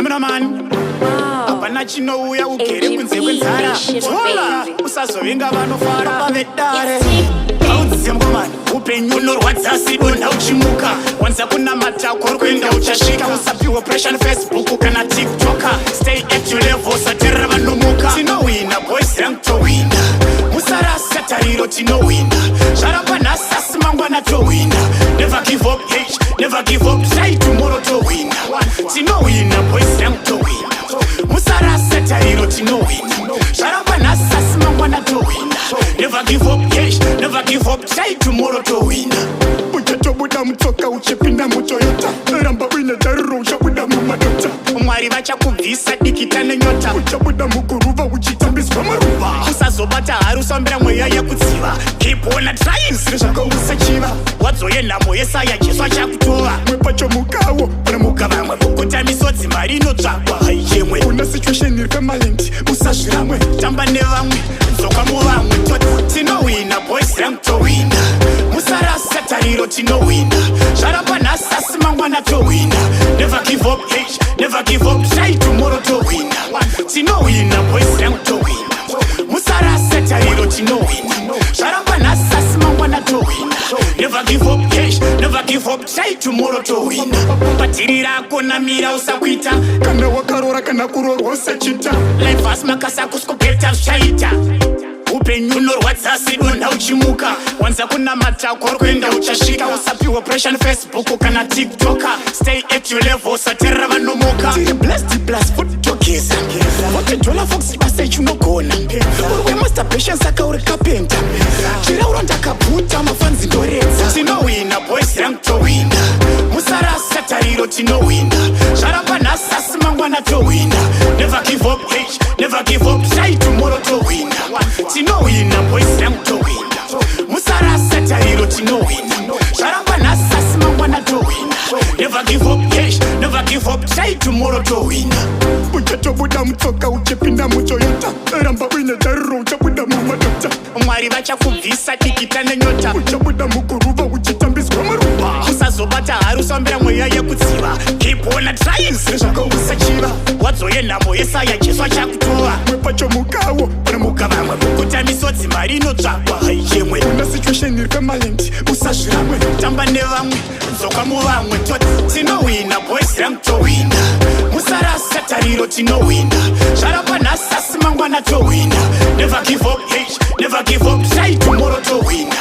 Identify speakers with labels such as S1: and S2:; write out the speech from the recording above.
S1: Cameraman, hapana chinouya ugere kunze kwenzara. Hola, usazovenga vanofara pavedare. Audzize mukomana, upenyu unorwadza sidonha uchimuka. Wanza kunamata kwauri kuenda uchasvika. Usapiwe pressure Facebook kana TikTok. Stay at your level, usateerera vanomuka. Tinowina, boys rangu, towina. Musarasa tariro, tinowina. Zvaramba nhasi asi mangwana towina. Never give up, hey, never give up. Try tomorrow, towina. Tinowina, boys rangu, towina. Musarasa tariro, tinowina. Zvaramba nhasi asi mangwana towina. Never give up, hey, never give up. Try tomorrow, towina.
S2: Uchatobuda mutsoka uchipinda muToyota. Ramba uine tariro, uchabuda mumadota.
S1: Mwari vachakubvisa dikita nenyota.
S2: Uchabuda muguruva uchitambiswa maruva.
S1: Usazobata hari, usambira mweya yekudziva. Keep on trying.
S2: Ziri zvako usachiva.
S1: Wadzoye nhamo yesaya, Jesu achakutova.
S2: Mwepacho mukawo.
S1: Unomuka vamwe kukuta misodzi, mari inotsvakwa haichemwe.
S2: Una situation iri permanent, usazviramwe.
S1: Tamba nevamwe, dzoka muvamwe. Tinowina, boys rangu, towina. Musarasa tariro, tinowina. Zvaramba nhasi asi mangwana towina. Never give up, hey, never give up. Try tomorrow, towina. Tinowina, boys rangu, towina. Musarasa tariro, tinowina. Zvaramba nhasi asi mangwana towina. Never give up, hey, never give up. Try tomorrow, towina. Patiri rako namira, usakuita.
S2: Kana wakarora kana kurorwa, usachita.
S1: Life asi makasa kusikopeta zvichaita. Upenyu unorwadza sidonha uchimuka. Wanza kunamata kwauri kuenda uchasvika. Usapiwe pressure Facebook kana TikTok. Stay at your level, usateerera vanomuka. Tiri blessed plus food togeza. $40 fox basa chinogona. Uri wemasturbation saka uri kapenta. Chirauro ndakabvuta mafanzi ndoredza. Tinowina, boys rangu, towina. Musarasa tariro, tinowina. Zvaramba nhasi asi mangwana towina. Never give up, hey, never give up. Try tomorrow, towina. Tinowina, boys rangu, towina. Musarasa tariro, tinowina. Zvaramba nhasi asi mangwana towina. Never give up, hey, never give up. Try tomorrow, towina.
S2: Uchatobuda mutsoka uchipinda muToyota. Ramba uine tariro, uchabuda mumadota.
S1: Mwari vachakubvisa dikita nenyota.
S2: Uchabuda muguruva uchitambiswa maruva.
S1: Usazobata hari, usambira mweya yekudziva. Keep on trying.
S2: Ziri zvako usachiva.
S1: Wadzoye nhamo yesaya, Jesu achakutova.
S2: Mwepacho mukawo.
S1: Unomuka vamwe kukuta misodzi, mari inotsvakwa haichemwe.
S2: Una situation iri permanent, usazviramwe.
S1: Tamba nevamwe, dzoka muvamwe. Tinowina, boys rangu, towina. Musarasa tariro, tinowina. Zvaramba nhasi asi mangwana towina. Never give up, hey, never give up. Try tomorrow, towina.